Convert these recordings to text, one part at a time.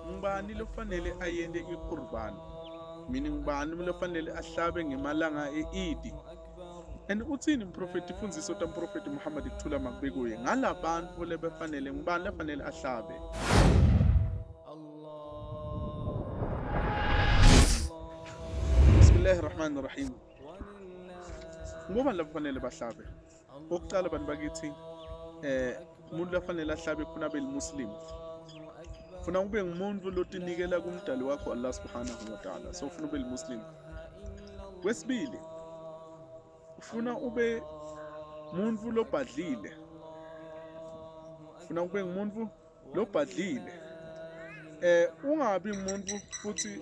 Ngubani lofanele ayente iqurban? Meaning ngubani lofanele ahlabe ngemalanga e-Eid? And uthini mprofeti imfundiso tamprofeti Muhammad kuthula makube kuye ngalabantu lebefanele ngubani lafanele ahlabe? Bismillahir Rahmanir Rahim. Ngubani labafanele bahlabe? Okokuqala bantu bakithi umuntu lafanele ahlabe kufuna abe limuslim. Funa ube ngumuntu lotinikela kumdali wakho Allah subhanahu wa ta'ala. So ufuna ube limuslim. Kwesibili ufuna ube muntu lobhadlile. Ufuna ube ngumuntu lobhadlile. Ungabi umuntu futhi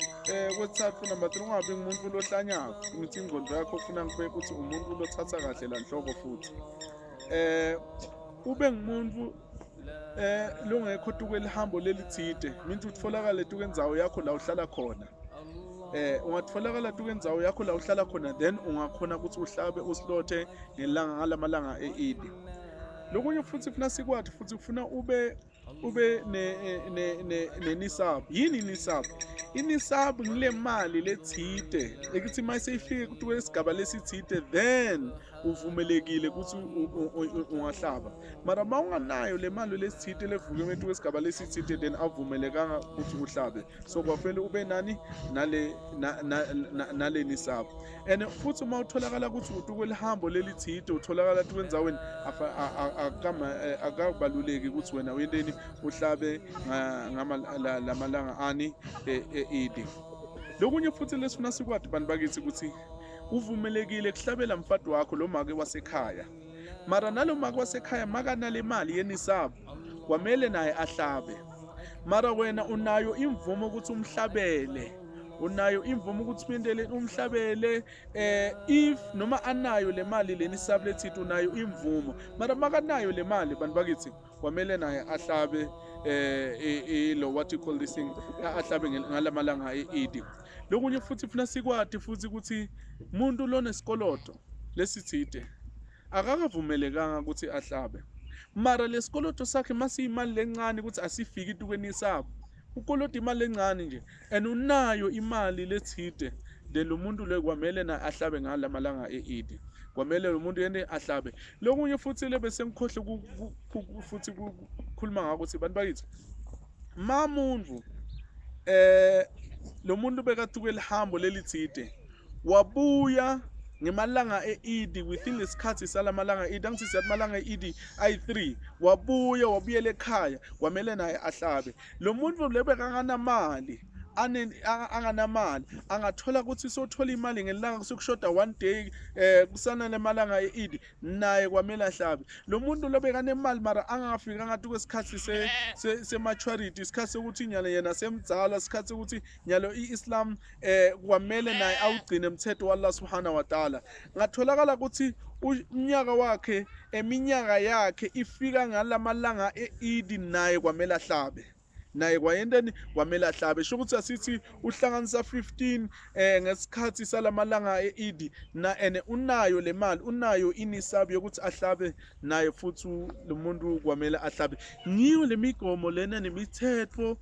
kwesithathu number 3 ungabi umuntu lohlanyako. Ngithi ingqondo yakho ufuna ngikube ukuthi umuntu lothatha kahle la nhloko futhi. Ube ngumuntu longekho tukwelihambo lelithide. Minti utholakale tukendzawo yakho la uhlala khona. Ungatholakala tukendzawo yakho la uhlala khona, then ungakhona ukuthi uhlabe usilothe ngelanga ngalamalanga e-Eid. Lokunye futhi funa sikwathi futhi ufuna ube ne nisab. Yini nisab? Inisab ngile mali lethide ekuthi mase ifike kusigaba lesithide then uvumelekile ukuthi ungahlaba. Mara mawunganayo le mali lesithide levuke emethu kwesigaba lesithide then avumelekanga ukuthi uhlabe. So kwafanele ube nani nale nale nisab. And futhi uma utholakala ukuthi utukwelihambo lelithide utholakala tukwenzaweni akabaluleki ukuthi wena uyenteni uhlabe lamalanga ani e-Eid. Lokunye futhi lesifuna sikwati bantu bakithi ukuthi uvumelekile kuhlabela mfati wakho lo make wasekhaya. Mara nalo make wasekhaya makanale mali yenisab kwamele naye ahlabe. Mara wena unayo imvumo ukuthi umhlabele. Unayo imvumo ukuthi umendele umhlabele if noma anayo le mali lenisab lethithi unayo imvumo. Mara makanayo le mali bantu bakithi kwamele naye ahlabe lo what you call this thing ahlabe ngalamalanga e-Eid. Lokunye futhi funa sikwati futhi ukuthi umuntu lonesikoloto lesithide akakavumelekanga ukuthi ahlabe. Mara lesikoloto sakhe masiyimali lencane ukuthi asifiki tukwenisabo. Ukolota imali encane nje and unayo imali lethide then lo muntu lo kwamele na ahlabe ngalamalanga e-Eid. Kwamele lo muntu yena ahlabe. Lokunye futhi lebe sengikhohle futhi kukhuluma ngakho ukuthi bantu bakithi mamuntu lo muntu bekathuke lihambo lelithide wabuya ngemalanga e-Eid within lesikhathi salamalanga e-Eid, angithi siyathi malanga e-Eid ayi-3, wabuya wabuyela ekhaya kwamele naye ahlabe. Lo muntu lebekanganamali anganamali angathola ukuthi sothola imali ngelanga kusekushoda one day kusana lemalanga e-Eid naye kwamele ahlabe. Lo muntu lobekanemali mara angafika ngathi kwesikhathi se maturity, isikhathi sokuthi nyalo yena semdzala, isikhathi sokuthi nyalo i-Islam kwamele naye awugcine umthetho wa Allah subhanahu wa ta'ala. Ngatholakala ukuthi umnyaka wakhe eminyaka yakhe ifika ngalamalanga e-Eid naye kwamele ahlabe. Naye kwayenteni kwamele ahlabe. Sho ukuthi asithi uhlanganisa 15 ngesikhathi salamalanga e-Eid na ene unayo le mali, unayo inisabu yokuthi ahlabe naye futhi lo muntu kwamele ahlabe. Ngiyo lemigomo lena nemithetho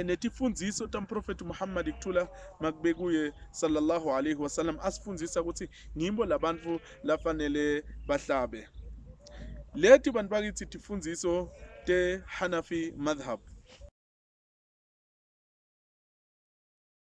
netifundiso tamprofeti Muhammad kuthula makube kuye sallallahu alaihi wasallam asifundisa ukuthi ngimbo labantu lafanele bahlabe. Leti bantu bakithi tifundiso te Hanafi madhhab.